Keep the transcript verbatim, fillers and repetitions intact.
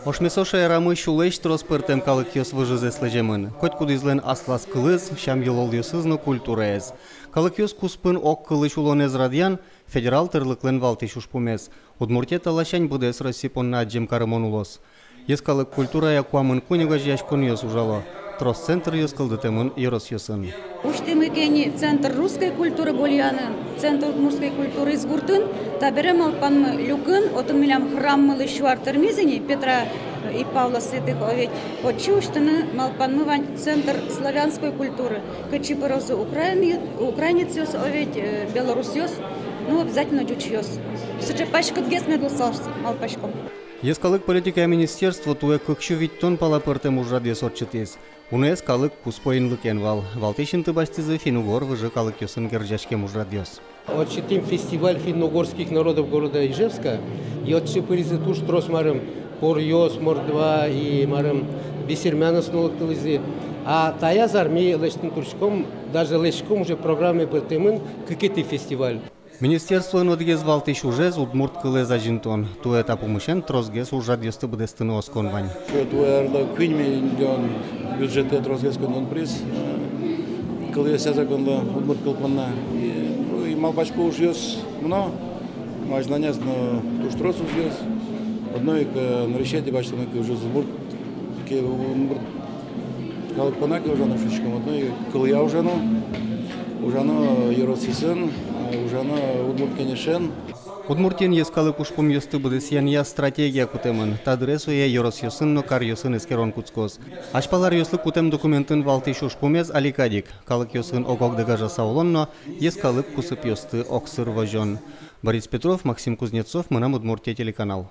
Ошмесо шаерамы сюлэсь трос пӧртэм калыкъёс выжызэс лэземын. Котькудӥзлэн аслаз кылыз, сям-йылолъёсыз но культураез. Калыкъёс куспын ог кылысь улонэз радъян — федерал тырлыклэн валтӥсь ужпумез. Удмуртия та ласянь быдэс Россия понна адӟем карымон улос. Йӧскалык культурая куамын куинь огазеяськонъёс ужало. Трос центръёс кылдытэмын ёросъёсын. Усьтӥмы ке ини центр русской культуры Гольянын, центр удмуртской культуры Изгуртын, табере малпанмы люкын, отын милям храммылы сю ар тырмиз ини, Петра и Павла святых, о ведь. Отчы усьтыны малпанмы вань центр славянской культуры. Кытчы пырозы украин-, украинецъёс, о ведь, э, белорусъёс, ну, обязательно ӟучъёс. Сыӵе паськытгес мед луысал, малпаськом. Йӧскалык политикая министерство туэ кык сю витьтон пала пӧртэм ужрадъёс ортчытӥз. Уноез калык куспоинлыкен вал. Валтӥсь инты басьтӥзы финн-угор выжы калыкъёсын герӟаськем ужрадъёс. Ортчытӥм фестиваль финно-угорских народов города Ижевска. И отчы пыризы туж трос, марым, поръёс, мордва и, марым, бесермянъёс но лыктылӥзы. А таяз ар ми лэсьтыны турттӥськом, даже лэсьтӥськом, уже программае пыртэмын кыкетӥ фестиваль. Министерстволэн одӥгез валтӥсь ужез — удмурт кылэз азинтон. Туэ та пумысен тросгес ужрадъёсты быдэстыны оскон вань. Туэ арлы куинь миллион бюджетэ тросгес коньдон пыриз, э, кылъёсъя законлы удмурт кыл понна. И, ну, и малпасько, ужъёс мыно, азьланяз но туж трос ужъёс. Одно ик, э, нырысетӥ басьтоно ке ужез удмурт ке, удмурт калык понна ке ужано, шуиськом, одно ик кылъя ужано, ужано ёросъёсын, э, ужано Удмурт Кенешен. Удмуртиын йӧскалык ужпумъёсты быдэсъянъя стратегия кутэмын. Та дыре сое ёросъёсын но каръёсын эскерон кутскоз. Азьпал аръёслы кутэм документын валтӥсь ужпумез али кадь ик: калыкъёсын ог-огдэ гажаса улон но йӧскалык кусыпъёсты огсыр возён. Борис Петров, Максим Кузнецов, «Мынам Удмуртие» телеканал.